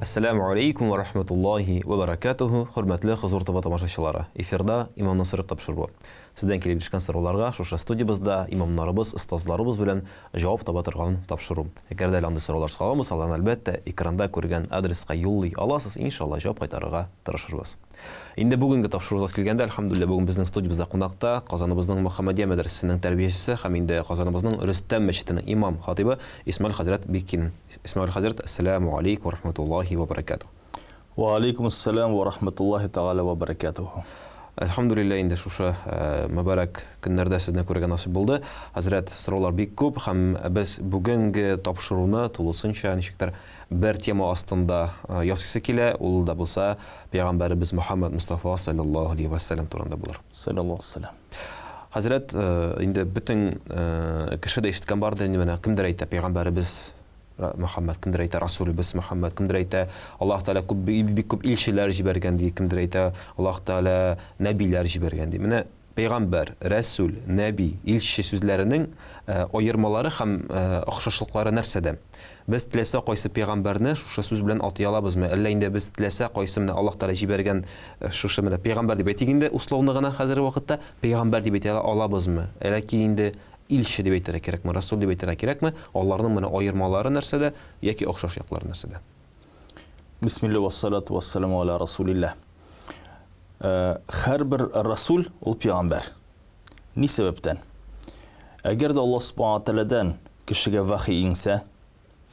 Әссәләмү алейкум вә рахматуллаһи вә бәрәкәтүһү, хөрмәтле Хозур ТВ тамашачылары! Эфирда Имамны сорыйк тапшыруы. Сездән килеп ирешкән сорауларга шушы студиябездә имамнарыбыз, остазларыбыз белән җавап таба торган тапшыру. Әгәр дә әле андый сораулар калган булса, аларны, әлбәттә, экранда күргән адреска юллый аласыз, иншалла, җавап кайтарырга тырышырбыз. Инде бүгенге тапшыруыбызга килгәндә, әлхәмдүлилләһ, бүген безнең студиябездә кунакта Казаныбызның Мөхәммәдия мәдрәсәсенең тәрбиячесе һәм инде Казаныбызның Рөстәм мәчетенең имам хатыйбы Исмаил хәзрәт Биккин. Исмаил хәзрәт, әссәләмү алейкум ва рахматуллаһи ва баракатуһ. Ва алейкум ассалам ва рахматуллаһи тәгалә ва баракатуһ. Әлхәмдүлилләһ, инде шушы мөбарәк көннәрдә сезне күрергә насыйп булды. Хәзрәт, сораулар бик күп һәм без бүгенге тапшыруны тулысынча ничектер бер тема астында ясыйсы килә, ул да булса пәйгамбәребез Мөхәммәд Мостафа саллаллаһу алейһи вә сәлләм турында булыр. Саллаллаһу сәлам. Хәзрәт, инде бөтен кеше дә ишеткән бардыр инде менә, кемдер әйтә пәйгамбәребез Мөхәммәд, кемдер әйтә Расулебез Мөхәммәд, кемдер әйтә Аллаһ Тәгалә күп бик күп илчеләр җибәргән ди, кемдер әйтә Аллаһ Тәгалә нәбиләр җибәргән ди. Менә Пәйгамбәр, рәсүл, нәби, илче сүзләренең аермалары һәм охшашлыклары нәрсәдә? Без теләсә кайсы пәйгамбәрне шушы сүз белән атый алабызмы? Әллә инде без теләсә кайсы менә Аллаһ Тәгалә җибәргән шушы менә пәйгамбәр дип әйтик инде, условно гына хәзерге вакытта, пәйгамбәр дип әйтә алабызмы? Әләки инде илче дип әйтергә кирәкме, расул дип әйтергә кирәкме? Аларның менә аермалары нәрсәдә яки охшаш яклары нәрсәдә? Бисмилла вассалату вассаламу аля расулилла. Һәрбер расул ул пәйгамбәр. Ни сәбәптән? Әгәр дә Аллаһ субхана тәгаләдән кешегә вахи иңсә,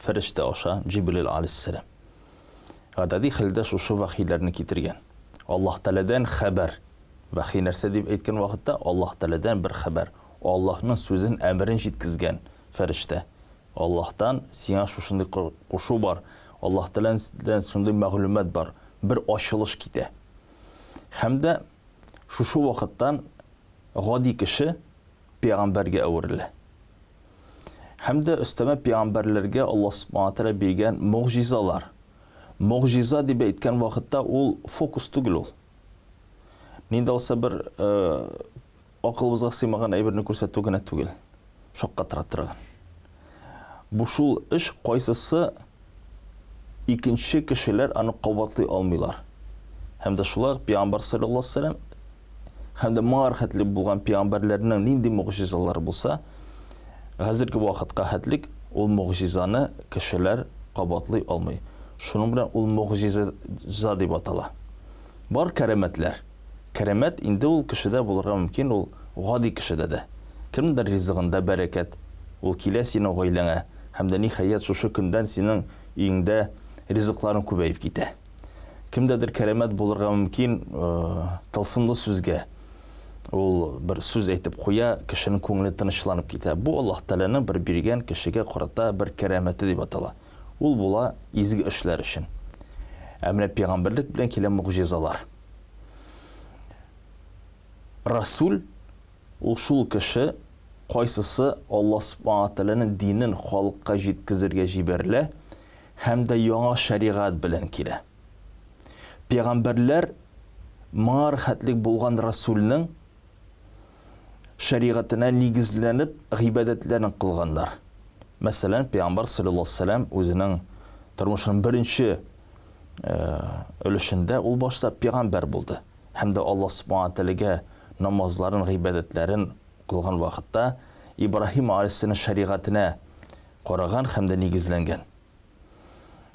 фәрештә аша, Җибрил алейһиссәлам. Гадәти хәлдә шушы вахиләрне китергән. Аллаһ Тәгаләдән хәбәр. Вахи нәрсә дип әйткән вакытта Аллаһ Тәгаләдән бер хәбәр. Аллаһның сүзен, әмерен җиткезгән фәрештә. Аллаһтан сиңа шушындый кушу бар, Аллаһ Тәгаләдән шундый мәгълүмат бар, бер ачылыш китә. Һәм дә шушы вакыттан гади кеше пәйгамбәргә әверелә. Һәм дә өстәмә пәйгамбәрләргә Аллаһ Субхана Тәгалә биргән могҗизалар. Могҗиза дип әйткән вакытта ул фокус түгел ул. Нинди булса бер Акылыбызга сыймаган әйберне күрсәтү генә түгел, шаккатыра торган. Бу шул эш, кайсысы икенче кешеләр аны кабатлый алмыйлар. Һәм дә шулай ук пәйгамбәр саллаллаһу алейһи вәсәлләм һәм дә моңар хәтле булган пәйгамбәрләрнең нинди могҗизалары булса, хәзерге вакытка хәтлек ул могҗизаны кешеләр кабатлый алмый. Шуның белән ул могҗиза дип атала. Бар кәрамәтләр. Кәрамәт инде ул кешедә булырга мөмкин, ул гади кешедә дә. Кемнеңдер ризыгында бәрәкәт, ул килә синең гаиләңә һәм дә ниһаять шушы көндән синең өеңдә ризыкларың күбәеп китә. Кемдәдер кәрамәт булырга мөмкин тылсымлы сүзгә. Ул бер сүз әйтеп куя, кешенең күңеле тынычланып китә. Бу Аллаһ Тәгаләнең бер биргән кешегә карата бер кәрамәте дип атала. Ул була изге эшләр өчен. Ә менә пәйгамбәрлек белән килә могҗизалар. Расул ул шул кеше, кайсысы Аллаһ Субхана Тәгаләнең динен халыкка җиткезергә җибәрелә һәм дә яңа шәригать белән килә. Пәйгамбәрләр моңар хәтлек булган расулның шәригатенә нигезләнеп гыйбадәтләрен кылганнар. Мәсәлән, пәйгамбәр саллаллаһу алейһи вәсәлләм үзенең тормышының беренче өлешендә ул башта пәйгамбәр булды һәм дә Аллаһ Субхана Тәгаләгә намазларын, гыйбадәтләрен кылган вакытта Ибраһим алейһиссәлам шәригатенә караган һәм дә нигезләнгән.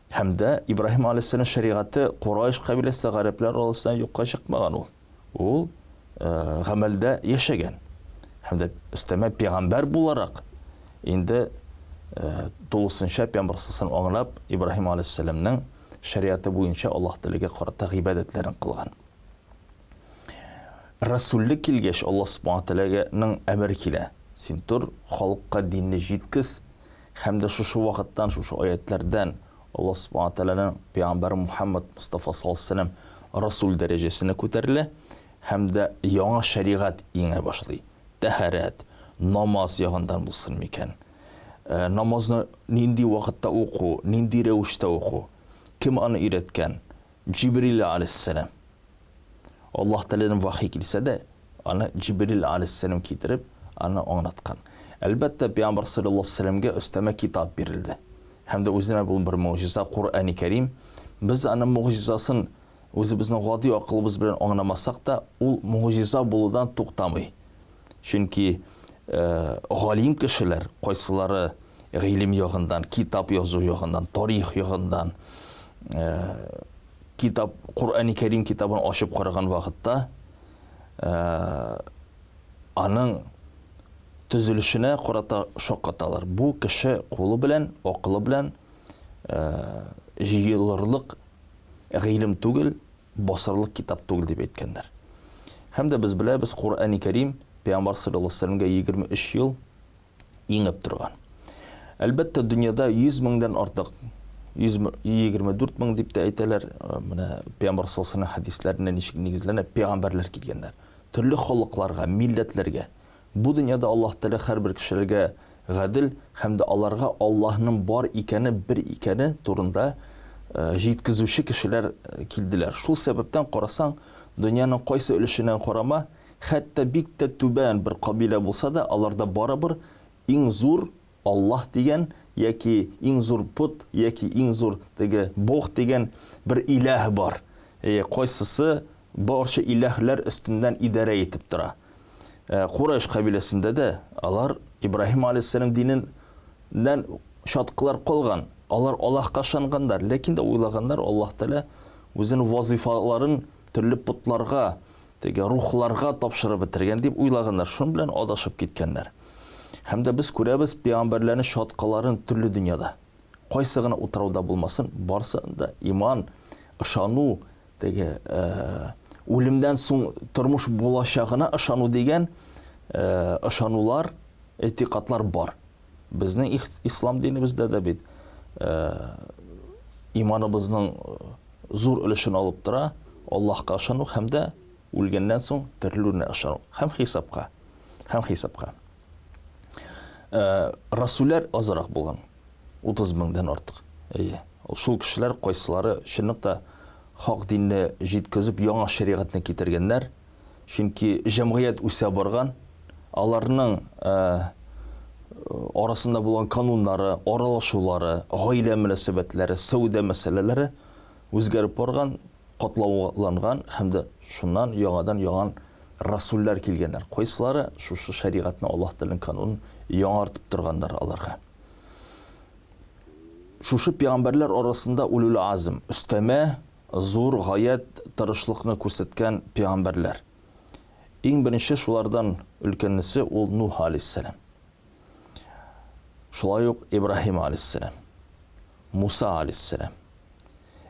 Һәм дә Ибраһим алейһиссәлам шәригате Курайш кабиләсе гарәпләр арасында юкка чыкмаган ул. Ул гамәлдә яшәгән. Һәм дә өстәмә пәйгамбәр буларак инде тулысынча пәйгамбәр саллаллаһу аңлап Ибраһим алейһиссәламнең шәригате буенча Аллаһ Тәгаләгә карата гыйбадәтләрен кылган. Расуллек килгәч, Аллаһ Субхана Тәгаләнең әмере килә. Син тор, халыкка динне җиткез, һәм дә шушы вакыттан, шушы аятләрдән Аллаһ Субхана Тәгаләнең пәйгамбәре Мухаммад Мустафа саллаллаһу алейһи вәсәлләм расул дәрәҗәсенә күтәрелә һәм дә яңа шәригать иңә башлый. Тәһарәт, намаз ягындан булсын микән? Намазны нинди вакытта уку, нинди рәвештә уку? Кем аны өйрәткән? Җибрил алейһиссәлам. Аллаһ Тәгаләдән вахи килсә дә, аны Җибрил алейһиссәлам китереп, аны аңлаткан. Әлбәттә, Пәйгамбәр саллаллаһу алейһи вәсәлләмгә өстәмә китап бирелде. Һәм дә үзенә бу бер могҗиза Коръәни Кәрим. Без аның могҗизасын үзебезнең гади акылыбыз белән аңламасак та, ул могҗиза булудан туктамый. Чөнки галим кешеләр, кайсылары гыйлем ягыннан, китап язу ягыннан, тарих ягыннан, китап, Коръәни Кәрим китабын ачып караган вакытта, аның төзелешенә карата шаккаталар. Бу кеше кулы белән, акылы белән җыелырлык гыйлем түгел, басырлык китап түгел дип әйткәннәр. Һәм дә без беләбез, Коръәни Кәрим Пәйгамбәр саллаллаһу алейһи вәсәлләмгә 23 ел иңеп торган. Әлбәттә, дөньяда 100 меңдән артык, 124 мең дип тә әйтәләр, менә Пәйгамбәр саллаллаһу алейһи вәсәлләм хәдисләренә ничек нигезләнә, пәйгамбәрләр килгәннәр. Төрле халыкларга, милләтләргә. Бу дөньяда Аллаһ Тәгалә һәрбер кешеләргә гадел һәм дә аларга Аллаһның бар икәне, бер икәне турында җиткезүче кешеләр килделәр. Шул сәбәптән карасаң, дөньяның кайсы өлешеннән карама, хәтта бик тә түбән бер кабилә булса да, аларда барыбер иң зур Аллаһ дигән яки иң зур пот яки иң зур теге Бог дигән бер иләһ бар. Әйе, кайсысы барча иләһләр өстеннән идарә итеп тора. Курайш кабиләсендә дә алар Ибраһим алейһиссәлам диненнән чаткылар калган. Алар Аллаһка ышанганнар, ләкин дә уйлаганнар, Аллаһ Тәгалә үзенең вазыйфаларын төрле потларга, теге рухларга тапшырып бетергән дип уйлаганнар. Шуның белән адашып киткәннәр. Һәм дә без күрәбез пәйгамбәрләрнең чаткыларын төрле дөньяда. Кайсы гына утрауда булмасын, барысында иман, ышану, теге үлемнән соң тормыш булачагына ышану дигән ышанулар, этикатлар бар. Безнең ислам динебездә дә бит иманыбызның зур өлешен алып тора Аллаһка ышану һәм дә үлгәннән соң терелүенә ышану һәм хисапка. Һәм хисапка. Расүлләр азрак булган. 30 меңдән артык. Әйе. Шул кешеләр кайсылары чынлыкта хак динне җиткезеп яңа шәригатьне китергәннәр. Чөнки җәмгыять үсә барган, аларның арасында булган кануннары, аралашулары, гаилә мөнәсәбәтләре, сәүдә мәсьәләләре үзгәреп барган, катлауланган һәм дә шуннан яңадан яңа расуллар килгәннәр. Кайсылары шушы шәригатьне, Аллаһ Тәгаләнең канунын яңартып торганнар аларга. Шушы пәйгамбәрләр арасында улул азм, өстәмә зур гаять тырышлыкны күрсәткән пәйгамбәрләр. Иң беренче шулардан өлкәннесе ул Нух алейһиссәлам. Шулай ук Ибраһим алейһиссәлам, Муса алейһиссәлам,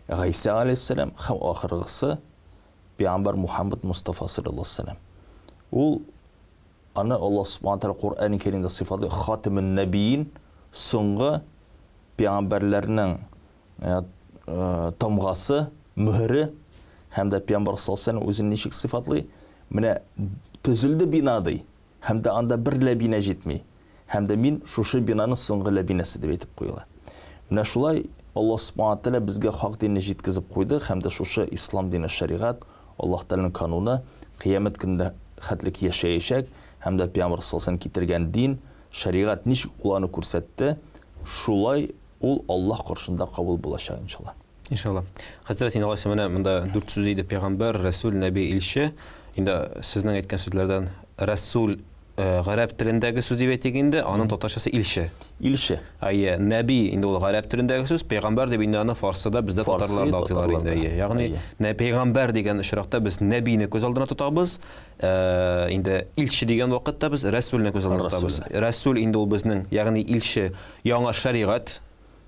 Гайсә алейһиссәлам һәм ахыргысы пәйгамбәр Мухаммад Мустафа саллаллаһу алейһи вәсәлләм. Ул аны Аллаһ субхана тәгалә Коръән Кәримдә сыйфатлый хатимун нәбиин, соңгы пәйгамбәрләрнең тамгасы, мөһере һәм дә пәйгамбәр саллаллаһу алейһи үзен ничек сыйфатлый? Менә төзелде бина ди, һәм дә анда бер ләбинә җитми. Һәм дә мин шушы бинаның соңгы ләбинәсе дип әйтеп куела. Менә шулай Аллаһ субхана тәгалә безгә хак динне җиткезеп куйды һәм дә шушы ислам дине шәригать, Аллаһ Тәгаләнең кануны кыямәт көненә хәтлек яшәячәк һәм дә пәйгамбәр саллаллаһу алейһи китергән дин, шәригать ничек ул аны күрсәтте, шулай ул Аллаһ каршында кабул булачак, иншалла. Иншалла. Хәзрәт, инде алайса менә монда дүрт сүз иде, пәйгамбәр, рәсүл, нәби, илче. Инде сезнең әйткән сүзләрдән рәсүл э, гарәп телендәге сүз дип әйтик инде, аның татарчасы илче. Илче. Әйе, нәби инде ул гарәп телендәге сүз, пәйгамбәр дип инде аны фарсыда бездә Фарсы, татарларда атыйлар инде. татарларда. Әйе. Ягъни Әйе. нә пәйгамбәр дигән очракта без нәбине күз алдына тотабыз, э, инде илче дигән вакытта без рәсүлне күз алдына тотабыз. Рәсүлне. Рәсүл инде ул безнең, ягъни илче яңа шәригать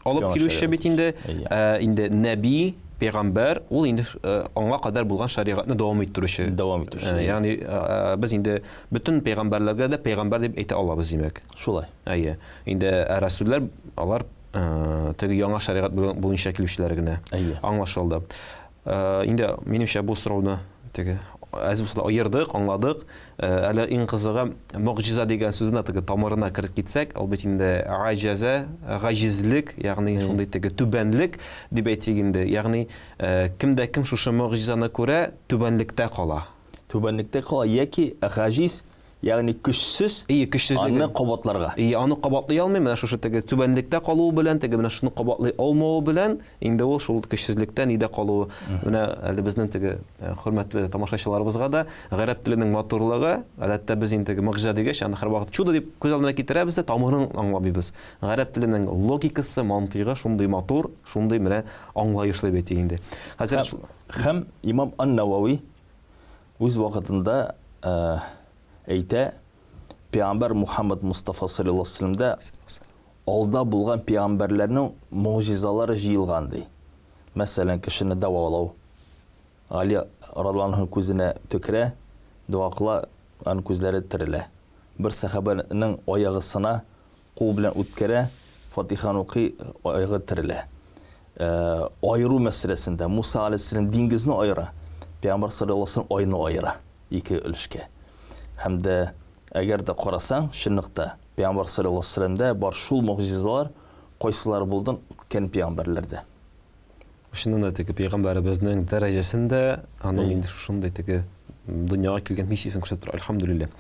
алып Яңа килүче шәригать бит инде. Әйе. Ә, инде нәби, пәйгамбәр ул инде э, аңа кадәр булган шәригатьне дәвам иттерүче. Дәвам итүче. Э, ягъни э, без инде бөтен пәйгамбәрләргә дә пәйгамбәр дип әйтә алабыз, димәк. Шулай. Әйе. Инде ә рәсүлләр алар э, теге яңа шәригать буенча килүчеләр генә. Әйе. Аңлашылды. Э, инде минемчә бу сорауны теге әз булса да аердык, аңладык. Э, әле иң кызыгы могҗиза дигән сүзенә теге тамырына кереп китсәк, ул бит инде гаҗәзә, гаҗизлек, ягъни шундый теге түбәнлек дип әйтик инде. Ягъни э, кем дә кем шушы могҗизаны күрә, түбәнлектә кала. Түбәнлектә кала яки гаҗиз. Ягъни көчсез, Ие, көчсезлеге. аны кабатларга. Ие, аны кабатлый алмый, менә шушы теге түбәнлектә калуы белән, теге менә шуны кабатлый алмавы белән, инде ул шул көчсезлектә нидә калуы. Менә әле безнең теге э, хөрмәтле тамашачыларыбызга да гарәп теленең матурлыгы, гадәттә без инде теге могҗиза дигәч, аны һәрвакыт чудо дип күз алдына китерәбез дә, тамырын аңламыйбыз. Гарәп теленең логикасы, мантыйгы шундый матур, шундый менә аңлаешлы бит инде. Хәзер Һәм имам Ан-Навави Үз вакытында әйтә, Пәйгамбәр Мухаммад Мустафа салләллаһу алейһи вә сәлләмдә алда булган пәйгамбәрләрнең могҗизалары җыелган, ди. Мәсәлән, кешене дәвалау. Гали радиаллаһу анһу күзенә төкерә, дога кыла, аның күзләре терелә. Бер сәхабәнең аягы сына, Кул белән үткәрә, Фатиханы укый, аягы терелә. Аеру мәсьәләсендә Муса алейһиссәлам диңгезне аера, Пәйгамбәр салләллаһу алейһи вәсәлләм айны аера ике өлешкә. Һәм дә әгәр дә карасаң, чынлыкта Пәйгамбәр салләллаһу алейһи вәсәлләмдә бар шул могҗизалар, кайсылары булдын үткән пәйгамбәрләрдә. Чыннан да теге пәйгамбәребезнең дәрәҗәсен дә, аның инде шушындый теге дөньяга килгән миссиясен күрсәтеп тора, әлхәмдүлилләһ.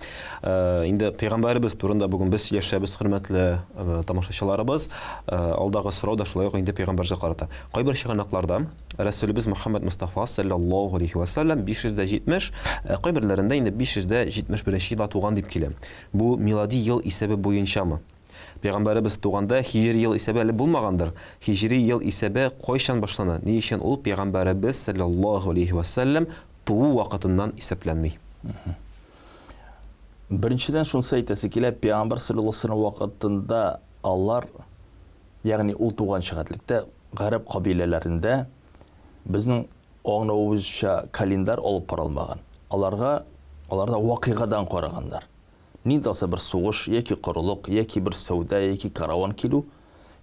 Э, инде пәйгамбәребез турында бүген без сөйләшәбез, хөрмәтле э, тамашачыларыбыз. Э, алдагы сорау да шулай ук инде пәйгамбәргә карата. Кайбер чыганакларда Рәсүлебез Мөхәммәд Мустафа саллаллаһу алейхи ва саллям 570, кайберләрендә инде 571 елда туган дип килә. Бу милади ел исәбе буенчамы? Пәйгамбәребез туганда һиҗри ел исәбе әле булмагандыр. Һиҗри ел исәбе кайчан башлана? Ни өчен ул пәйгамбәребез салләллаһу алейһи вә сәлләм туу вакытыннан исәпләнми? Беренчедән, шунысы әйтәсе килә, пәйгамбәр салләллаһу алейһи вә сәлләм вакытында алар, ягъни ул туган чыгатлектә гарәп кабиләләрендә безнең аңлавыбызча календарь алып барылмаган. Аларга аларда вакыйгадан караганнар. Ни дә булса бер сугыш, яки корылык, яки бер сәүдә, яки караван килү,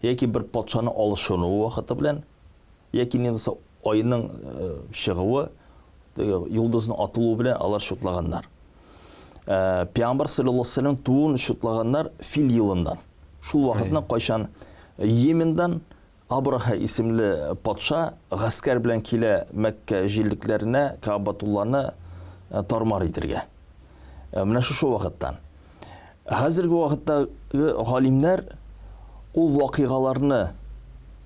яки бер патшаның алышынуы вакыты белән, яки ни дә булса айның чыгуы, йолдызның атылуы белән алар чутлаганнар. Пәйгамбәр саллаллаһу алейһи вәсәлләм тууын чутлаганнар фил елыннан. Шул вакытны кайчан Йемендан Абраһа исемле патша гаскәр белән килә Мәккә җирлекләренә Каабатулланы тар-мар итергә. Менә шушы вакыттан. Хәзерге вакыттагы галимнәр ул вакыйгаларны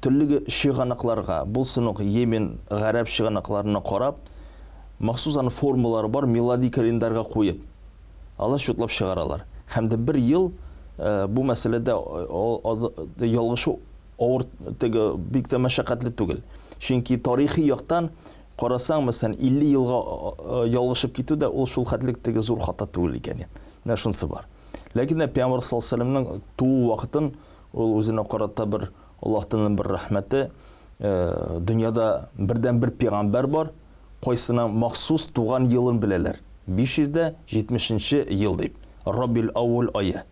төрле чыганакларга, булсын ук Йемен, гарәп чыганакларына карап, махсус аның формулары бар, милади календарьга куеп, алар чутлап чыгаралар. Һәм дә бер ел бу мәсьәләдә ялгышу авыр, теге бик тә мәшәкатьле түгел. Чөнки тарихи яктан карасаң, мәсәлән, 50 елга ялгышып китү дә ул шул хәтлек теге зур хата түгел икән. Менә шунысы бар. Ләкин дә Пәйгамбәр саллаллаһу алейһи вәсәлләмнең туу вакытын ул үзенә карата бер Аллаһ Тәгаләнең бер рәхмәте, дөньяда бердән-бер пәйгамбәр бар, кайсының махсус туган елын беләләр. 570 нче ел дип. Рабил Аул ае.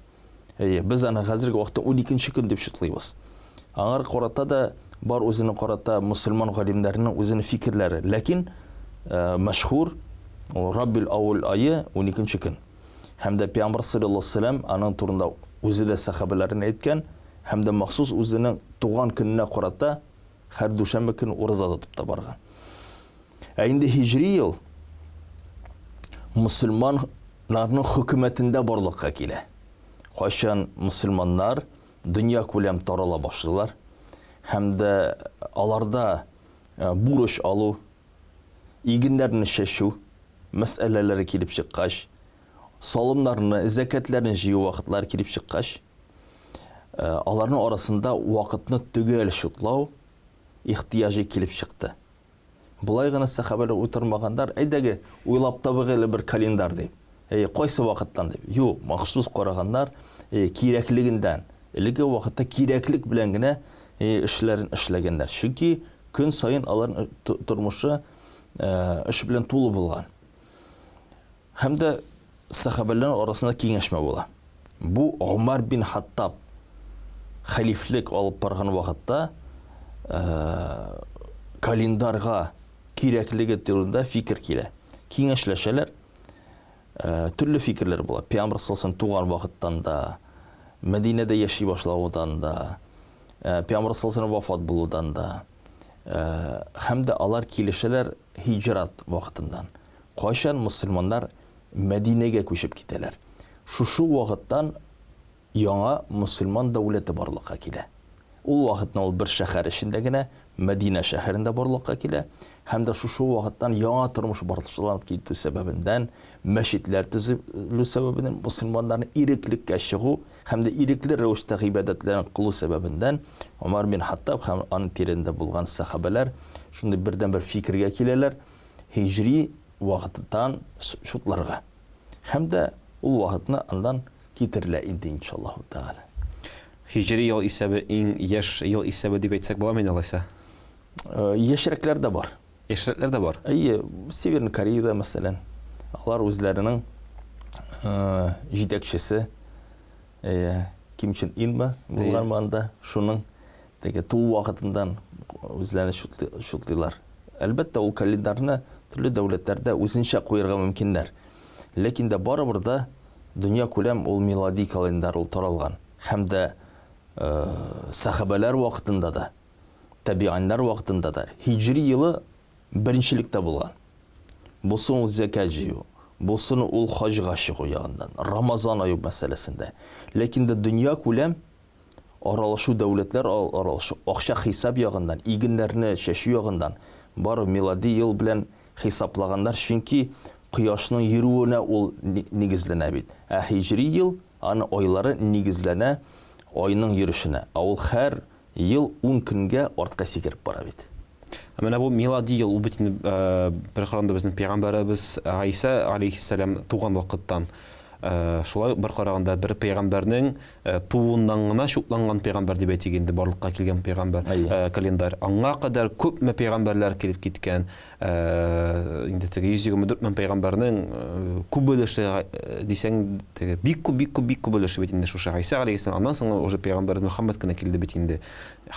Әйе, без аны хәзерге вакытта уникенче көн дип чутлыйбыз. Аңар карата да бар үзенә карата мөселман галимнәренең үзенең фикерләре. Ләкин мәшһүр ул Раббил Аул ае уникенче көн. Һәм дә Пәйгамбәр саллаллаһу алейһи ва сәлләм аның турында үзе дә сәхабәләренә әйткән һәм дә махсус үзенең туган көненә карата һәр дүшәмбе көн ураза тотып та барган. Ә инде һиҗри ел мөселманнарның хөкүмәтендә барлыкка килә. Кайчан мөселманнар дөнья күләм тарала башлыйлар һәм дә аларда э, бурыч алу, игеннәрне чәчү мәсьәләләре килеп чыккач, салымнарны, зәкәтләрне җыю вакытлары килеп чыккач, э, аларның арасында вакытны төгәл чутлау ихтыяҗы килеп чыкты. Болай гына сәхабәләр утырмаганнар, әйдәге, уйлап табыйк әле бер календарь дип. Әйе, кайсы вакыттан дип. Юк, махсус караганнар, әйе, кирәклегеннән. Элекке вакытта кирәклек белән генә әйе, эшләрен эшләгәннәр. Чөнки көн саен аларның тормышы эш белән тулы булган. Һәм дә сәхабәләр арасында киңәшмә була. Бу Гомәр бин Хаттаб хәлифлек алып барган вакытта календарьга кирәклеге турында фикер килә. Киңәшләшәләр. Төрле фикерләр була. Пәйгамбәр саллаллаһу туган вакыттан да, Мәдинәдә яши башлаудан да, Пәйгамбәр саллаллаһу вафат булудан да. Һәм дә алар килешәләр һиҗрат вакытыннан. Кайчан мөселманнар Мәдинәгә күчеп китәләр. Шушы вакыттан яңа мөселман дәүләте барлыкка килә. Ул вакытны ул бер шәһәр эчендә генә, Мәдинә шәһәрендә барлыкка килә һәм дә шушы вакыттан яңа тормыш башланып китү сәбәбеннән, мәчетләр төзелү сәбәбеннән, мөселманнарның иреклеккә чыгу һәм дә ирекле рәвештә гыйбадәтләрен кылу сәбәбеннән Омар бин Хаттаб һәм аның тирәндә булган сәхабәләр шундый бердәнбер фикергә киләләр, һиҗри вакытыттан чутларга. Һәм дә ул вакытны аннан китерелә инде, иншаллаһу тәгалә. Һиҗри ел исәбе иң яшь ел исәбе дип әйтсәк буламы инде алайса? Яшьрәкләр дә бар. Яшьрәкләр дә бар? Әйе, Северный Кореяда, мәсәлән, алар үзләренең җитәкчесе Ким Чен Инмы булганмы анда, шуның теге туу вакытыннан үзләрен чутлыйлар. Әлбәттә, ул календарьны төрле дәүләтләрдә үзенчә куярга мөмкиннәр. Ләкин дә барыбер дә дөнья күләм ул милади календарь ул таралган. Һәм дә сәхабәләр вакытында да, табианнар вакытында да һиҗри елы беренчелектә булган. Булсын ул зәкят җыю, булсын ул хаҗга чыгу ягыннан, Рамазан ае мәсьәләсендә. Ләкин дә дөнья күләм аралашу дәүләтләр аралашу, акча хисап ягыннан, игеннәрне чәчү ягыннан бары милади ел белән хисаплаганнар, чөнки кояшның йөрүенә ул нигезләнә бит. Ә һиҗри ел, аны айлары нигезләнә айның йөрешенә. Ә ул һәр ел ун көнгә артка сикереп бара бит. Ә менә бу милади ел, ул бит инде бер караганда безнең пәйгамбәребез Гайсә алейһиссәлам туган вакыттан. Шулай ук бер караганда бер пәйгамбәрнең тууыннан гына чутланган пәйгамбәр дип әйтик инде, барлыкка килгән пәйгамбәр календарь. Аңа кадәр күпме пәйгамбәрләр килеп киткән, инде теге 124 мең пәйгамбәрнең күп өлеше дисәң, теге бик күп, бик күп, бик күп өлеше бит инде шушы Гайсә алейһиссәлам. Аннан соң уже пәйгамбәр Мөхәммәд кенә килде бит инде.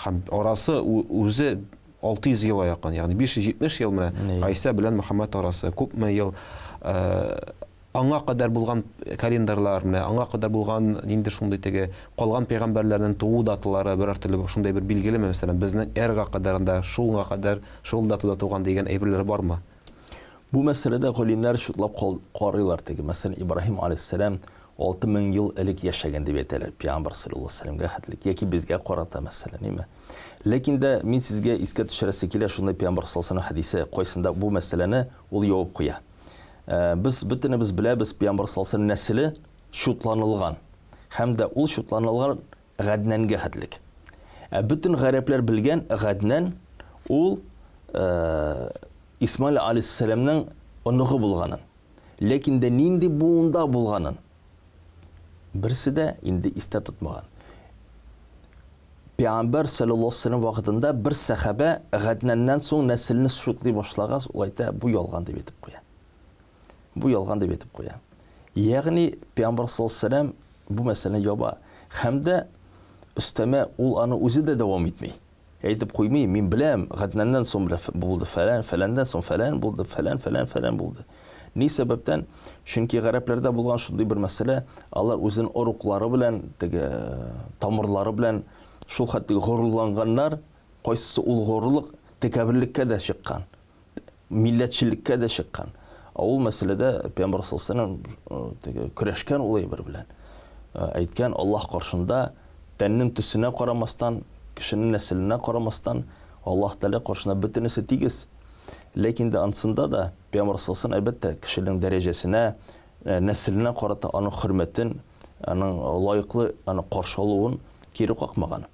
Һәм арасы үзе 600 елга якын, ягъни 570 ел менә Гайсә белән Мөхәммәд арасы. Күпме ел аңа кадәр булган календарьлар, менә аңа кадәр булган нинди шундый теге калган пәйгамбәрләрнең туу даталары берәр төрле шундый бер билгелеме, мәсәлән, безнең эрага кадәр анда шуңа кадәр шул датада туган дигән әйберләр бармы? Бу мәсьәләдә галимнәр чутлап карыйлар теге, мәсәлән, Ибраһим алейһиссәлам 6000 ел элек яшәгән дип әйтәләр, пәйгамбәр саллаллаһу алейһи вәсәлләмгә хәтлек, яки безгә карата, мәсәлән, әйме? Ләкин дә мин сезгә искә төшерәсе килә шундый пәйгамбәр саллаллаһу алейһи вәсәлләм хәдисе, кайсында бу мәсьәләне ул ябып куя. Без бөтенебез беләбез, пәйгамбәр саллаллаһу алейһи вәсәлләм нәселе чутланылган. Һәм дә ул чутланылган Гаднәнгә хәтлек. Ә бөтен гарәпләр белгән Гаднән ул Исмаил алейһиссәламнең оныгы булганын. Ләкин дә нинди буында булганын берсе дә инде истә тотмаган. Пәйгамбәр саллаллаһу алейһи вәсәлләм вакытында бер сәхабә Гаднәннән соң нәселне шутлый башлагач, ул әйтә, бу ялган дип әйтеп куя. Бу ялган дип әйтеп куя. Ягъни Пәйгамбәр саллаллаһу алейһи вәсәлләм бу мәсьәләне яба һәм дә өстәмә ул аны үзе дә дәвам итми. Әйтеп куймый, мин беләм, Гаднәннән соң булды фәлән, фәләндән соң фәлән булды, фәлән, фәлән, фәлән булды. Ни сәбәптән? Чөнки гарәпләрдә булган шундый бер мәсьәлә, алар үзенең оруклары белән, теге тамырлары белән шул хәтле горурланганнар, кайсысы ул горурлык тәкәбберлеккә дә чыккан, милләтчелеккә дә чыккан. Ә ул мәсьәләдә Пәйгамбәр саллаллаһу алейһи вәсәлләм теге көрәшкән ул әйбер белән. Әйткән, Аллаһ каршында тәннең төсенә карамастан, кешенең нәселенә карамастан, Аллаһ Тәгалә каршында бөтенесе тигез. Ләкин дә ансында да Пәйгамбәр саллаллаһу алейһи вәсәлләм, әлбәттә, кешенең дәрәҗәсенә, нәселенә карата аның хөрмәтен, аның лаеклы аны каршы алуын кире какмаган.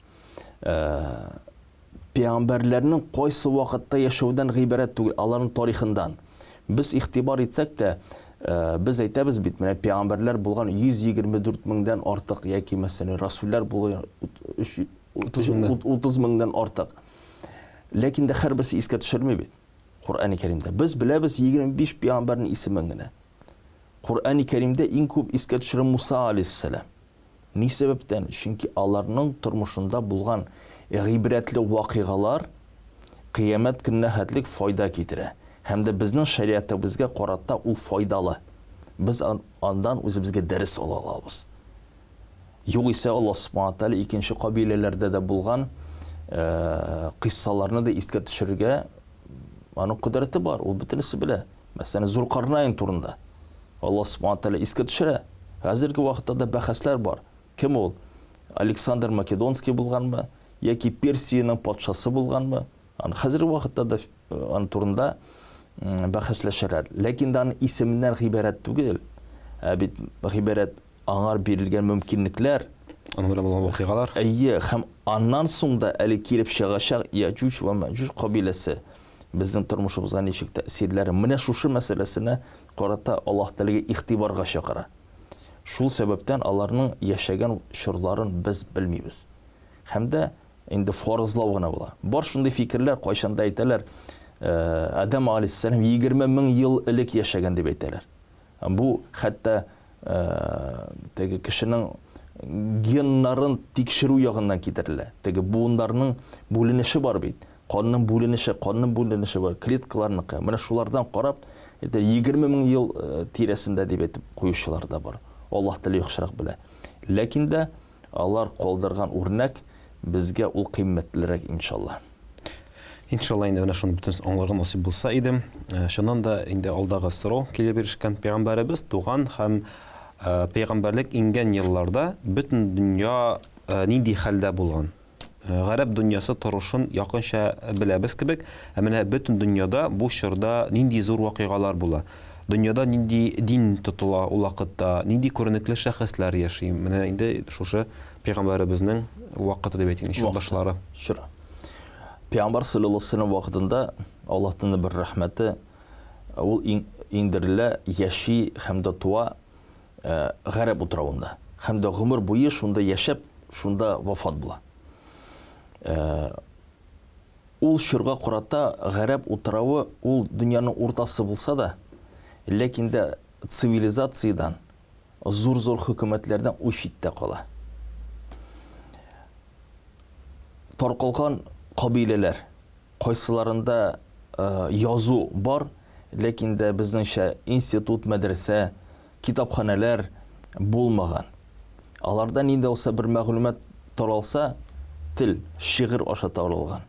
Пәйгамбәрләрнең кайсы вакытта яшәүдән гыйбарәт түгел, аларның тарихындан. Без игътибар итсәк тә, без әйтәбез бит, менә пәйгамбәрләр булган 124 меңдән артык яки, мәсәлән, расүлләр булган 30 меңдән артык. Ләкин дә һәрберсе искә төшерми бит. Коръәни Кәримдә. Без беләбез 25 пәйгамбәрнең исемен генә. Коръәни Кәримдә иң күп искә төшерә Муса алейһиссәлам. Ни сәбәптән? Чөнки аларның тормышында булган гыйбрәтле вакыйгалар кыямәт көненә хәтлек файда китерә. Һәм дә безнең шәриатыбызга карата ул файдалы. Без андан үзебезгә дәрес ала алабыз. Югыйсә Аллаһ Субхана Тәгалә икенче кабиләләрдә дә булган кыйссаларны да искә төшерергә аның кодрәте бар, ул бөтенесе белә. Мәсәлән, Зулкарнайн турында Аллаһ Субхана Тәгалә искә төшерә. Хәзерге вакытта да бәхәсләр бар. Кем ул? Александр Македонский булганмы яки Персиянең патшасы булганмы? Аны хәзерге вакытта да аны турында бәхәсләшәләр. Ләкин дә аның исеменнән гыйбарәт түгел. Ә бит гыйбарәт аңар бирелгән мөмкинлекләр. Аның белән булган вакыйгалар. Әйе, һәм аннан соң да әле килеп чыгачак Яҗүҗ вә Мәҗүҗ кабиләсе безнең тормышыбызга ничек тәэсирләре. Менә шушы мәсьәләсенә карата Аллаһ Тәгаләгә игътибарга чакыра. Шул сәбәптән аларның яшәгән чорларын без белмибез. Һәм дә инде фаразлау гына була. Бар шундый фикерләр, кайчан да әйтәләр, Адәм алейһиссәлам 20 мең ел элек яшәгән дип әйтәләр. Бу хәтта теге кешенең геннарын тикшерү ягыннан китерелә. Теге буыннарның бүленеше бар бит. Канның бүленеше, канның бүленеше бар, клеткаларныкы. Менә шулардан карап, әйтә, 20 мең ел тирәсендә дип әйтеп куючылар да бар. Аллаһ Тәгалә яхшырак белә. Ләкин дә Алар калдырган үрнәк безгә ул кыйммәтлерәк, иншалла. Иншалла, инде менә шуны бөтенесен аңларга насыйп булса иде. Чыннан да инде алдагы сорау килеп ирешкән. Пәйгамбәребез туган һәм пәйгамбәрлек иңгән елларда бөтен дөнья нинди хәлдә булган? Гарәп дөньясы торышын якынча беләбез кебек, ә менә бөтен дөньяда бу чорда нинди зур вакыйгалар була? Дөньяда нинди дин тотыла ул вакытта, нинди күренекле шәхесләр яши? Менә инде шушы пәйгамбәребезнең вакыты дип әйтик, чордашлары. Чоры. Пәйгамбәр саллаллаһу алейһи ва сәлләм вакытында Аллаһтан да бер рәхмәте, ул иңдерелә, яши һәм дә туа Гарәп утравында. Һәм дә гомер буе шунда яшәп, шунда вафат була. Ул чорга карата Гарәп утравы ул дөньяның уртасы булса да, ләкин дә цивилизациядән, зур-зур хөкүмәтләрдән ул читтә кала. Таркалган кабиләләр, Кайсыларында язу бар, ләкин дә безнеңчә институт, мәдрәсә, китапханәләр булмаган. Аларда нинди булса бер мәгълүмат таралса, тел, шигырь аша таралган.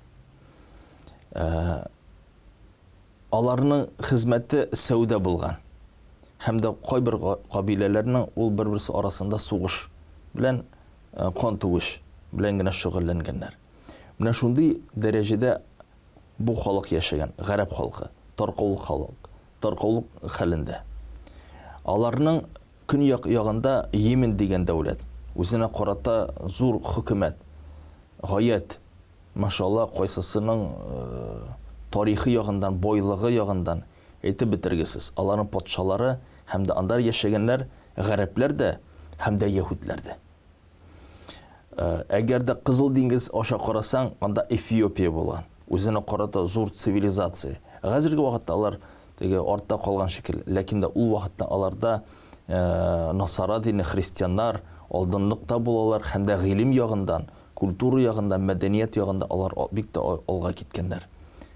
Аларның хезмәте сәүдә булган. Һәм дә кайбер кабиләләрнең ул бер-берсе арасында сугыш белән, кан түгеш белән генә шөгыльләнгәннәр. Менә шундый дәрәҗәдә бу халык яшәгән, гарәп халкы, таркаулык халык, таркаулык хәлендә. Аларның көньяк ягында Йемен дигән дәүләт, үзенә карата зур хөкүмәт, гаять, машалла, кайсысының тарихы ягыннан, байлыгы ягыннан әйтеп бетергесез. Аларның патшалары һәм дә анда яшәгәннәр гарәпләр дә һәм дә яһүдләр дә. Әгәр дә Кызыл диңгез аша карасаң, анда Эфиопия була. Үзенә карата зур цивилизация. Хәзерге вакытта алар теге артта калган шикелле. Ләкин дә ул вакытта аларда насара дине, христианнар алдынлыкта булалар һәм дә гыйлем ягыннан, культура ягыннан, мәдәният ягында алар бик тә алга киткәннәр.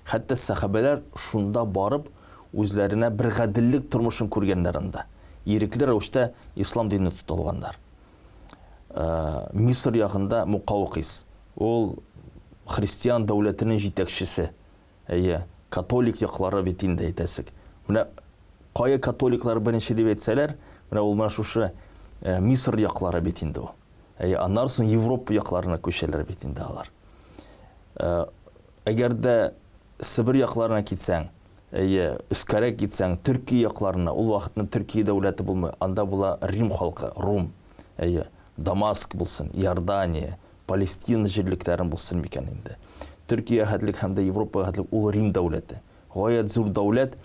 Хәтта сәхабәләр шунда барып, үзләренә бер гаделлек тормышын күргәннәр анда. Ирекле рәвештә ислам динен тота алганнар. Мисыр ягында Мукаукис. Ул христиан дәүләтенең җитәкчесе. Әйе, католик яклары бит инде әйтәсек. Менә кая католиклар беренче дип әйтсәләр, менә ул менә шушы Мисыр яклары бит инде ул. Әйе, аннан соң Европа якларына күчәләр бит инде алар. Әгәр дә Себер якларына китсәң, Әйе, өскәрәк китсәң, Төркия якларына, ул вакытны Төркия дәүләте булмый, анда була Рим халкы, Рум. Әйе, Дамаск булсын, Иордания, Палестина җирлекләрен булсын микән инде. Төркия хәтлек һәм дә Европа хәтлек ул Рим дәүләте. Гаять зур дәүләт,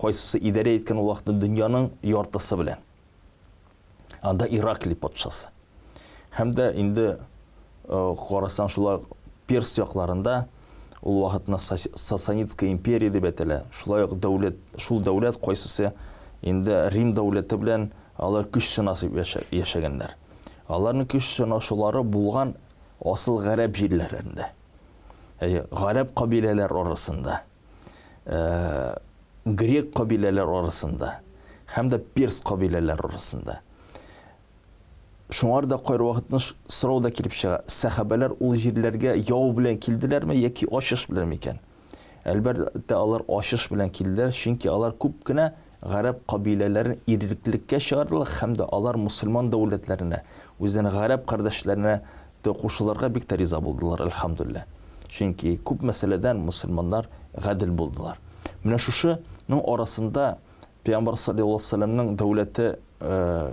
кайсысы идарә иткән ул вакытны дөньяның яртысы белән. Анда Ираклий патшасы. Һәм дә инде карасаң, шулай Перс якларында ул вакытны Сасанидская империя дип әйтелә. Шулай ук дәүләт, шул дәүләт кайсысы инде Рим дәүләте белән алар көч сынашып яшәгәннәр. Аларның көч сынашулары булган асыл гарәп җирләрендә. Әйе, гарәп кабиләләр арасында. Грек кабиләләр арасында һәм дә перс кабиләләр арасында. Шуңар да кайвакытны сорау да килеп чыга. Сәхабәләр ул җирләргә яу белән килделәрме яки ачыш белән микән? Әлбәттә, алар ачыш белән килделәр, чөнки алар күп кенә гарәп кабиләләрен иреклеккә чыгардылар һәм дә алар мөселман дәүләтләренә, үзенең гарәп кардәшләренә дә кушылырга бик тә риза булдылар, әлхәмдүлилләһ. Чөнки күп мәсьәләдән мөселманнар гадел булдылар. Менә шушы ның арасында Пәйгамбәр салләллаһу алейһи ва сәлләмнең дәүләте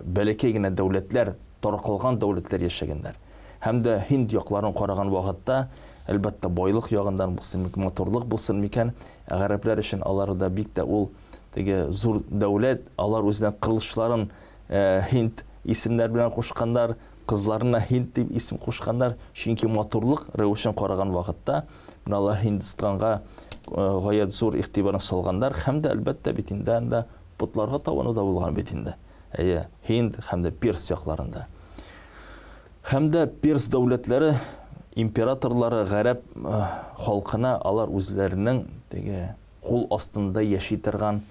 бәләкәй генә дәүләтләр, таркалган дәүләтләр яшәгәннәр. Һәм дә Һинд якларын караган вакытта, әлбәттә, байлык ягыннан булсын микән, матурлык булсын микән, ә гарәпләр өчен алары да бик тә ул теге зур дәүләт, алар үзенең кылычларын Һинд исемнәр белән кушканнар, кызларына Һинд дип исем кушканнар, чөнки матурлык рәвешен караган вакытта, менә алар Һиндстанга гаять зур игътибарын салганнар һәм дә, әлбәттә, бит инде анда потларга табыну да булган бит инде. Әйе, Һинд һәм дә Перс якларында. Һәм дә Перс дәүләтләре императорлары гарәп халкына алар үзләренең теге кул астында яши торган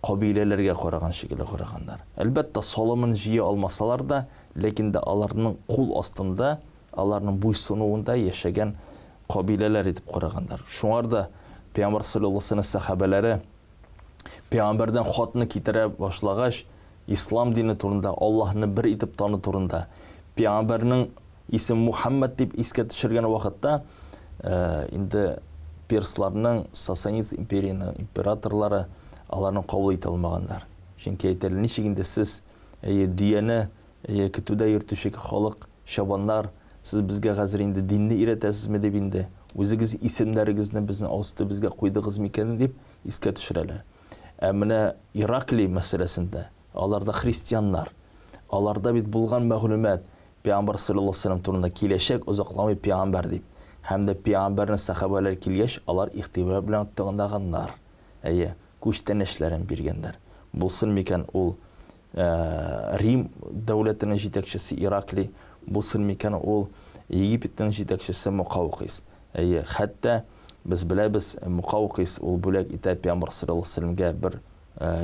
кабиләләргә караган шикелле караганнар. Әлбәттә, салымын җыя алмасалар да, ләкин дә аларның кул астында, аларның буйсынуында яшәгән кабиләләр итеп караганнар. Шуңар да Пәйгамбәр саллаллаһу алейһи ва сәлләм сәхабәләре Пәйгамбәрдән хатны китерә башлагач, ислам дине турында, Аллаһны бер итеп тану турында, Пәйгамбәрнең исеме Мухаммад дип искә төшергән вакытта, инде персларның, Сасанид империяның императорлары аларны кабул итә алмаганнар. Чөнки әйтәләр, ничек инде сез, әйе, дөяне, әйе, көтүдә йөртүче халык, чабаннар, сез безгә хәзер инде динне өйрәтәсезме дип инде, үзегез исемнәрегезне безнең авыз төбебезгә куйдыгыз микән дип искә төшерәләр. Ә менә Ираклий мәсьәләсендә, аларда христианнар, аларда бит булган мәгълүмат, Пәйгамбәр салләллаһу галәйһи ва сәлләм турында киләчәк озакламый пәйгамбәр дип. Һәм дә пәйгамбәрнең сәхабәләре килгәч, алар игътибар белән тыңлаганнар. Әйе, күчтәнәчләрен биргәннәр. Булсын микән ул Рим дәүләтенең җитәкчесе Ираклий, булсын микән ул Египетның җитәкчесе Мукаукыйс. Әйе, хәтта без беләбез, Мукаукыйс ул бүләк итә пәйгамбәр салләллаһу галәйһи ва сәлләмгә бер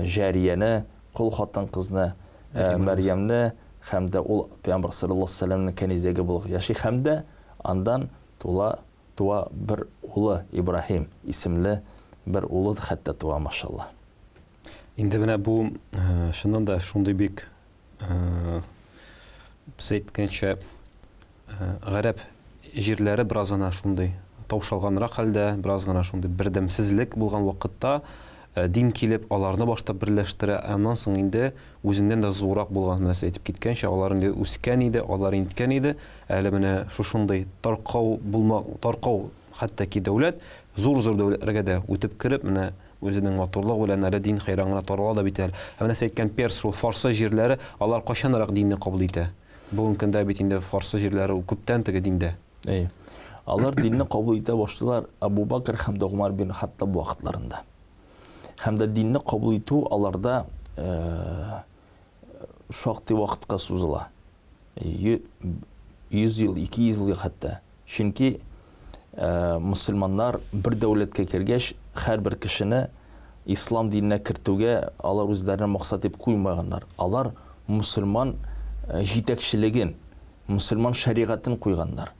җарияне, кол хатын-кызны, Мәрьямне, һәм дә ул Пәйгамбәр салләллаһу алейһи ва сәлләмнең кәнизәге булып яши һәм дә андан тула, туа бер улы, Ибраһим исемле бер улы хәтта туа, машаллаһ. Инде менә бу, чыннан да, шундый бик, без әйткәнчә, Гарәп җирләре бераз гына шундый таушалганрак хәлдә, бераз гына шундый бердәмсезлек булган вакытта дин килеп, аларны башта берләштерә, ә аннан соң инде үзеннән дә зуррак булган, менә сез әйтеп киткәнчә, алар инде үскән иде, алар инткән иде, әле менә шушындый таркау булма, таркау хәтта ки дәүләт, зур-зур дәүләтләргә дә үтеп кереп, менә үзенең матурлыгы белән әле дин хәйран гына тарала да бит әле. Ә менә сез әйткән перс, шул фарсы җирләре, алар кайчанрак динне кабул итә? Бүгенге көндә бит инде фарсы җирләре күптән теге диндә. Әйе. Алар динне кабул итә башлыйлар Абу Бакр һәм дә Гомар бин Хаттаб вакытларында. Һәм дә динне кабул итү аларда шактый вакытка сузыла. 100 ел, 200 ел хәтта. Чөнки мөселманнар бер дәүләткә кергәч, һәрбер кешене ислам диненә кертүгә алар үзләренә максат итеп куймаганнар. Алар мөселман җитәкчелеген, мөселман шәригатен куйганнар.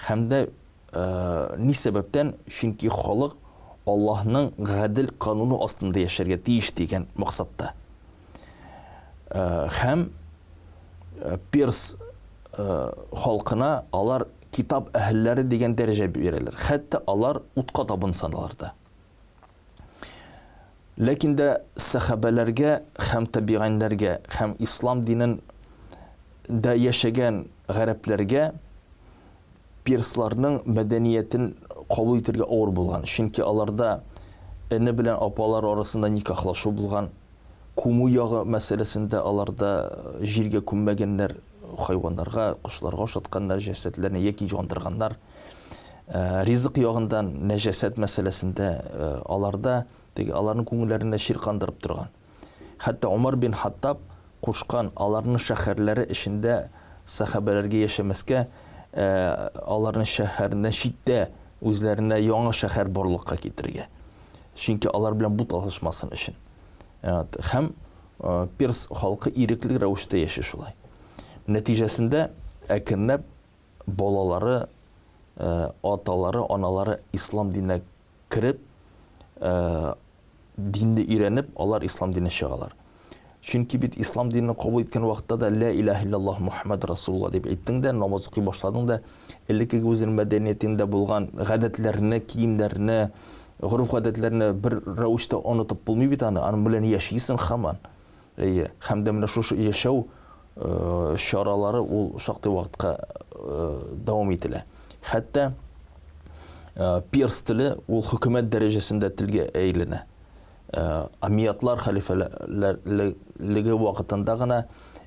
Һәм дә ни сәбәптән? Чөнки халык Аллаһның гадел кануны астында яшәргә тиеш дигән максатта. Һәм перс халкына алар китап әһелләре дигән дәрәҗә бирәләр. Хәтта алар утка табынсалар да. Ләкин дә сәхабәләргә һәм табигайннәргә һәм ислам динен дә яшәгән гарәпләргә персларның мәдәниятен кабул итәргә авыр булган. Чөнки аларда эне белән апалар арасында никахлашу булган, Күмү ягы мәсьәләсендә аларда җиргә күммәгәннәр, хайваннарга, кошларга ашатканнар җәсәдләрне яки яндырганнар. Ризык ягындан нәҗәсәт мәсьәләсендә аларда теге аларның күңелләренә чиркандырып торган. Хәтта Умар бин Хаттаб кушкан аларның шәһәрләре эчендә сәхабәләргә яшәмәскә, аларның шәһәреннән читтә үзләренә яңа шәһәр барлыкка китерергә. Чөнки алар белән буталышмасын өчен. Һәм перс халкы ирекле рәвештә яши шулай. Нәтиҗәсендә әкренләп балалары, аталары, аналары ислам диненә кереп, динне өйрәнеп, алар ислам диненә чыгалар. Чөнки бит ислам динен кабул иткән вакытта да лә илаһ иллаллаһ Мухаммад Расулулла дип әйттең дә, намаз укый башладың да, элеккеге үзенең мәдәниятеңдә булган гадәтләрне, киемнәрне, гореф-гадәтләрне бер рәвештә онытып булмый бит аны, аның белән яшисең һаман. Әйе, һәм дә менә шушы яшәү чаралары ул шактый вакытка дәвам ителә. Хәтта перс теле ул хөкүмәт дәрәҗәсендә телгә әйләнә. Омейядлар хәлифәлеге вакытында гына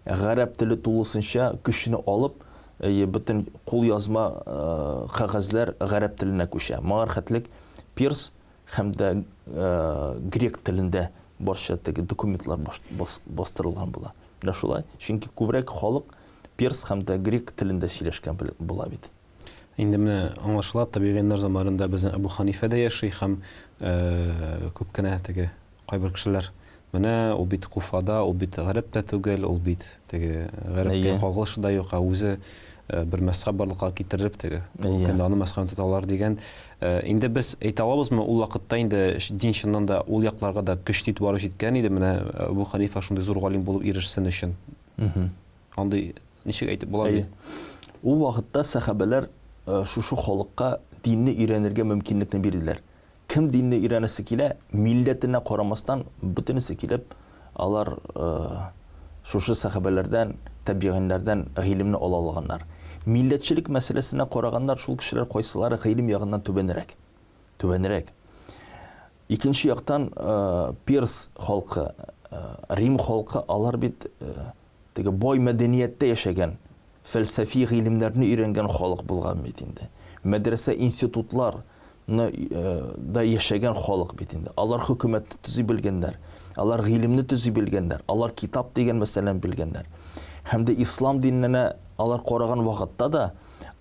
гарәп теле тулысынча көчне алып, бөтен кулъязма кәгазьләр гарәп теленә күчә. Моңар хәтлек перс һәм дә грек телендә барча теге документлар бастырылган була. Менә шулай. Чөнки күбрәк халык перс һәм дә грек телендә сөйләшкән була бит. Инде менә аңлашыла, табигыйннар заманында безнең Әбу Ханифә дә яши һәм күп кенә теге кайбер кешеләр менә ул бит Куфада, ул бит гарәп тә түгел, ул бит теге гарәпкә кагылышы да юк, ә үзе бер мәзхәб барлыкка китереп теге көндә аны мәзхәбен тоталар дигән. Инде без әйтә алабызмы, ул вакытта инде дин чыннан да ул якларга да көчле итеп барып җиткән иде, менә Әбу Ханифа шундый зур галим булып ирешсен өчен. Андый ничек әйтеп була бит? Ул вакытта сәхабәләр шушы халыкка динне өйрәнергә мөмкинлекне бирделәр. Кем динне өйрәнәсе килә, милләтенә карамастан, бөтенесе килеп, алар шушы сәхабәләрдән, табигыйннәрдән гыйлемне ала алганнар. Милләтчелек мәсьәләсенә караганнар, шул кешеләр кайсылары гыйлем ягыннан түбәнрәк. Түбәнрәк. Икенче яктан, перс халкы, Рим халкы, алар бит теге бай мәдәнияттә яшәгән, фәлсәфи гыйлемнәрне өйрәнгән халык булган бит инде. Мәдрәсә, институтлар да яшәгән халык бит инде. Алар хөкүмәтне төзи белгәннәр, алар гыйлемне төзи белгәннәр, алар китап дигән мәсьәләне белгәннәр. Һәм дә ислам диненә алар караган вакытта да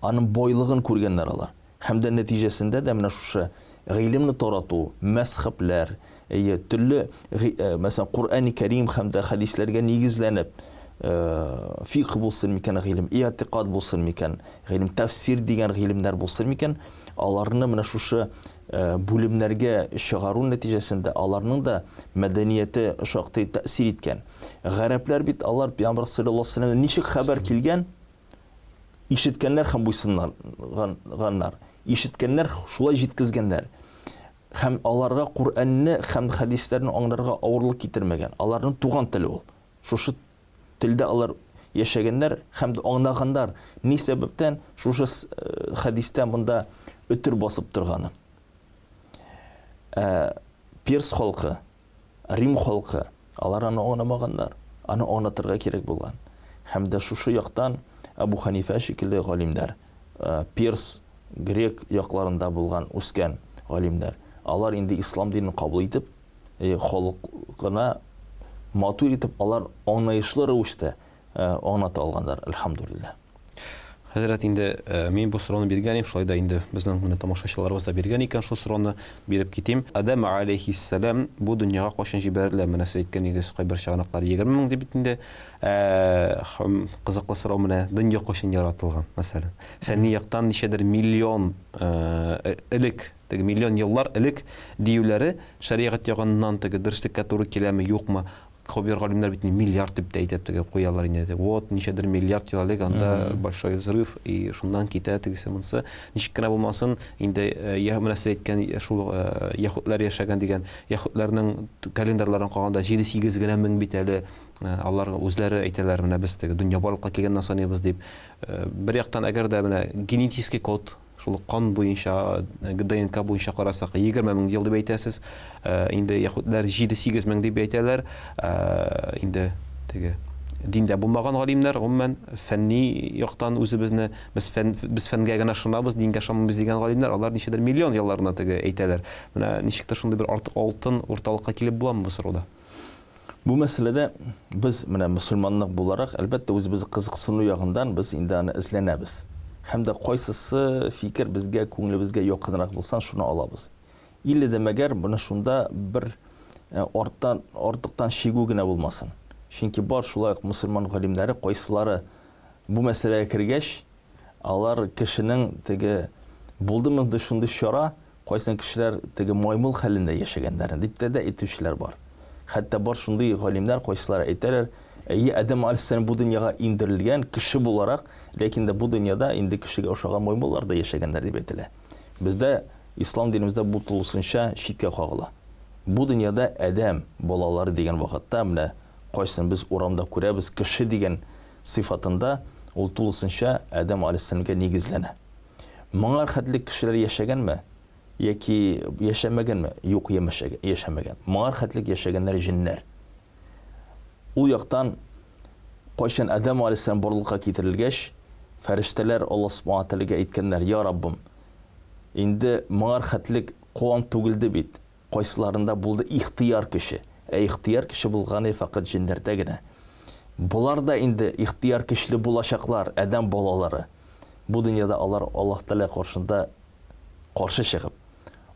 аның байлыгын күргәннәр алар. Һәм дә нәтиҗәсендә дә менә шушы гыйлемне тарату, мәзхәбләр, әйе, төрле, мәсәлән, Коръәни Кәрим һәм дә хәдисләргә нигезләнеп, фикх булсын микән гыйлем, иатикад булсын микән гыйлем, тәфсир дигән гыйлемнәр булсын микән, аларны менә шушы бүлемнәргә чыгару нәтиҗәсендә аларның да мәдәнияте шактый тәэсир иткән. Гарәпләр бит алар Пәйгамбәр саллаллаһу алейһи ва сәлләмнән ничек хәбәр килгән, Ишеткәннәр һәм буйсынганнар. Ишеткәннәр, шулай җиткезгәннәр. Һәм аларга Коръәнне һәм хәдисләрне аңларга авырлык китермәгән. Аларның туган теле ул. Шушы телдә алар яшәгәннәр һәм дә аңлаганнар. Ни сәбәптән шушы хәдистә монда өтер басып торганын. Ә перс халкы Рим халкы, алар аны аңламаганнар, аны аңлатырга кирәк булган. Һәм дә шушы яктан Әбу Хәнифә шикелле галимнәр, перс, грек якларында булган, үскән галимнәр, алар инде ислам динен кабул итеп, халыкына матур итеп алар аңлаешлы рәвештә аңлата алганнар, әлхәмдүлилләһ. Хәзрәт, инде мин бу сорауны биргән идем, шулай да инде безнең менә тамашачыларыбыз да биргән икән шул сорауны биреп китим. Адәм алейһиссәлам бу дөньяга кайчан җибәрелә? Менә сез әйткән идегез, кайбер чыганаклар 20 мең дип бит инде. Һәм кызыклы сорау менә, дөнья кайчан яратылган, мәсәлән? Фәнни яктан ничәдер миллион элек, теге миллион еллар элек диюләре шәригать ягыннан теге дөреслеккә туры киләме, юкмы? Кайбер галимнәр бит миллиард дип тә әйтеп теге куялар инде. Вот ничәдер миллиард ел элек анда большой взрыв и шуннан китә тегесе монысы. Ничек кенә булмасын, инде я менә сез әйткән шул яһүдләр яшәгән дигән яһүдләрнең календарьларын караганда 7-8 генә мең бит әле алар үзләре әйтәләр, менә без теге дөнья барлыкка килгәннән саныйбыз дип. Бер яктан әгәр дә менә генетический код Шул ук кан буенча, ДНК буенча карасак, 20 мең ел дип әйтәсез. Инде яһүдләр 7-8 мең дип әйтәләр. Инде теге диндә булмаган галимнәр, гомумән, фәнни яктан үзебезне без фән без фәнгә генә ышанабыз, дингә ышанмыйбыз дигән галимнәр, алар ничәдер миллион елларны теге әйтәләр. Менә ничектер шундый бер артык алтын урталыкка килеп буламы бу сорауда? Бу мәсьәләдә без менә мөселманлык буларак, әлбәттә, үзебез кызыксыну ягыннан без инде аны эзләнәбез. Һәм дә кайсысы фикер безгә, күңелебезгә якынрак булса, шуны алабыз. Илле дә мәгәр менә шунда бер э, арттан, артыктан чигү генә булмасын. Чөнки бар шулай ук мөселман галимнәре, кайсылары бу мәсьәләгә кергәч, алар кешенең теге булдымы шундый чара, Кайсын кешеләр теге маймыл хәлендә яшәгәннәрен дип тә дә әйтүчеләр бар. Хәтта бар шундый галимнәр, кайсылары әйтәләр, әйе, Адәм алейһиссәлам бу дөньяга иңдерелгән кеше буларак, ләкин дә бу дөньяда инде кешегә ошаган маймыллар да яшәгәннәр дип әйтелә. Бездә ислам динебездә бу тулысынча читкә кагыла. Бу дөньяда адәм балалары дигән вакытта, менә кайсын без урамда күрәбез, кеше дигән сыйфатында, ул тулысынча Адәм алейһиссәламгә нигезләнә. Моңар хәтле кешеләр яшәгәнме яки яшәмәгәнме? Юк, яшәмәгән. Моңар хәтлек яшәгәннәр җеннәр. Ул яктан кайчан Адәм алейһиссәлам барлыкка китерелгәч, фәрештәләр Аллаһ субхана тәгаләгә әйткәннәр, Я Раббым, инде моңар хәтлек кан түгелде бит, Кайсыларында булды ихтыяр көче. Ә ихтыяр көче булганы фәкать җеннәрдә генә. Болар да инде ихтыяр көчле булачаклар, адәм балалары. Бу дөньяда алар Аллаһ Тәгалә каршында каршы чыгып,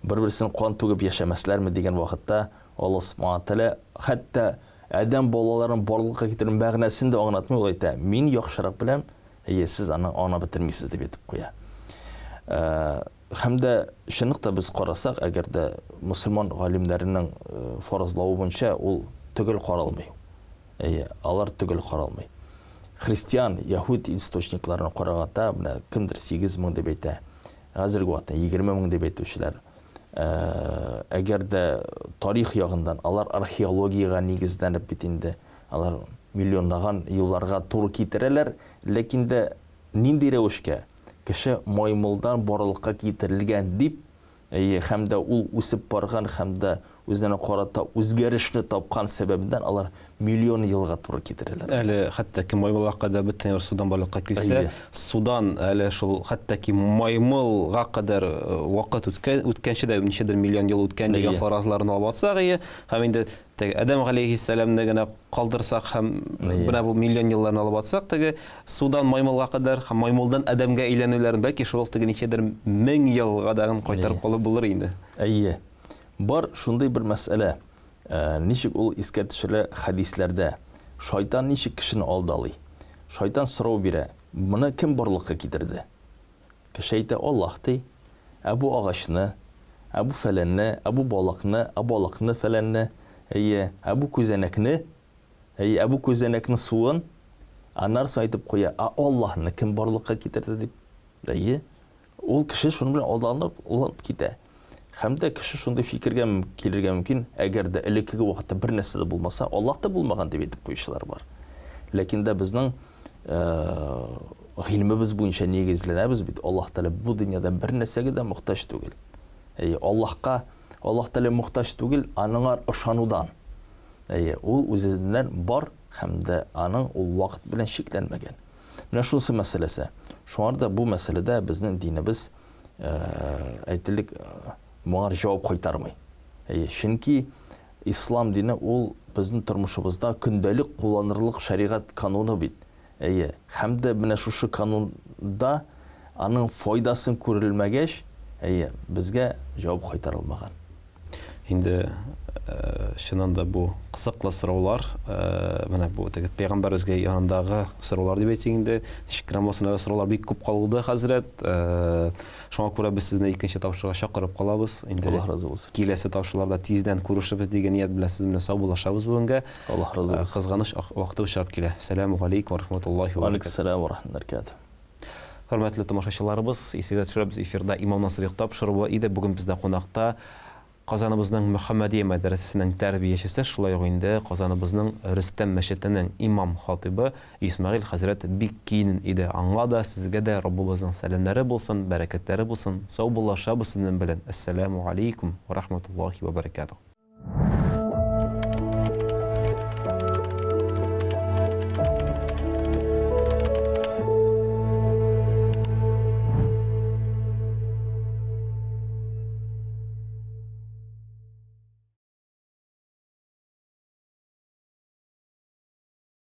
бер-берсен кан түгеп яшәмәсләрме дигән вакытта Аллаһ Субхана Тәгалә хәтта адәм балаларын барлыкка китерү мәгънәсен дә аңлатмый, ул әйтә, мин яхшырак беләм, әйе, сез аны аңлап бетермисез дип әйтеп куя. Һәм дә чынлыкта без карасак, әгәр дә мөселман галимнәренең фаразлавы буенча ул төгәл каралмый. Әйе, алар төгәл каралмый. Христиан, яһүд источникларына караганда, менә кемдер 8000 дип әйтә. Хәзерге вакытта 20 мең дип әйтүчеләр. Әгәр дә тарих ягыннан алар археологиягә нигезләнеп бит инде, алар миллионлаган елларга туры китерәләр, ләкин дә нинди рәвешкә? Кеше маймылдан барлыкка китерелгән дип, әйе, һәм дә ул үсеп барган һәм дә үзенә карата үзгәрешне тапкан сәбәбеннән алар миллион елга туры китерәләр. Әле хәтта ки маймылга кадәр бөтен әйбер судан барлыкка килсә, Әйе. судан әле шул хәтта ки маймылга кадәр вакыт үткән, үткәнче дә ничәдер миллион ел үткән дигән Әйе. фаразларны алып атсак, әйе, һәм инде Теге Адәм галәйһиссәламне генә калдырсак һәм менә бу миллион елларны алып атсак, теге судан маймылга кадәр һәм маймылдан адәмгә әйләнүләрен бәлки шул ук теге ничәдер мең елга дагын кайтарып калып булыр инде. Әйе. Бар шундый бер мәсьәлә, ничек ул искә төшерелә хәдисләрдә. Шайтан ничек кешене алдалый? Шайтан сорау бирә, моны кем барлыкка китерде? Кеше әйтә, Аллаһ, ди. Ә бу агачны, ә бу фәләнне, ә бу балыкны, ә балыкны фәләнне, әйе, ә бу күзәнәкне, әйе, ә бу күзәнәкнең суын. Аннары соң әйтеп куя, ә Аллаһны кем барлыкка китерде дип. Әйе. Ул кеше шуның белән алданып, уланып китә. Һәм дә кеше шундый фикергә килергә мөмкин, әгәр дә элеккеге вакытта бер нәрсә дә булмаса, Аллаһ та булмаган дип әйтеп куючылар бар. Ләкин дә безнең гыйльмебез буенча нигезләнәбез бит, Аллаһ Тәгалә бу дөньяда бер нәрсәгә дә мохтаҗ түгел. Әйе, Аллаһка Аллаһ Тәгалә мохтаҗ түгел, аныңа ышанудан. Әйе, ул үзеннән бар һәм дә аның ул вакыт белән чикләнмәгән. Менә шунысы мәсьәләсе. Шуңар да бу мәсьәләдә безнең динебез әйтелек моңар җавап кайтармый. Әйе, чөнки ислам дине ул безнең тормышыбызда көндәлек кулланырлык шәригать кануны бит. Әйе, һәм дә менә шушы канунда аның файдасын күрелмәгәч, әйе, безгә җавап кайтарылмаган. Инде чыннан да бу кызыклы сораулар, менә бу теге пәйгамбәребезгә янындагы сораулар дип әйтик инде. Ничек кенә булмасын, әле сораулар бик күп калды, хәзрәт. Шуңа күрә без сезне икенче тапшыруга чакырып калабыз. Инде Аллаһ разый булсын. Киләсе тапшыруларда тиздән күрешербез дигән ният белән сезнең белән саубуллашабыз бүгенгә. Аллаһ разый булсын. Кызганыч, вакытыбыз чыгып килә. Сәламү галәйкүм ва рахматуллаһи ва баракатуһ. Алейкуссалам ва рахматуллаһи ва баракатуһ. Хөрмәтле тамашачыларыбыз, исегезгә төшерәбез, эфирда Имам Насыйри тапшыруы иде. Бүген бездә кунакта Казаныбызның Мөхәммәдия мәдрәсәсенең тәрбиячесе, шулай ук инде Казаныбызның Рөстәм мәчетенең имам-хатыйбы Исмәгыйль хәзрәт Биккинин иде. Аңа да, сезгә дә Раббыбызның сәламнәре булсын, бәрәкәтләре булсын. Саубуллашабыз сезнең белән. Әссәләмү алейкум ва рахматуллаһи ва баракатуһ.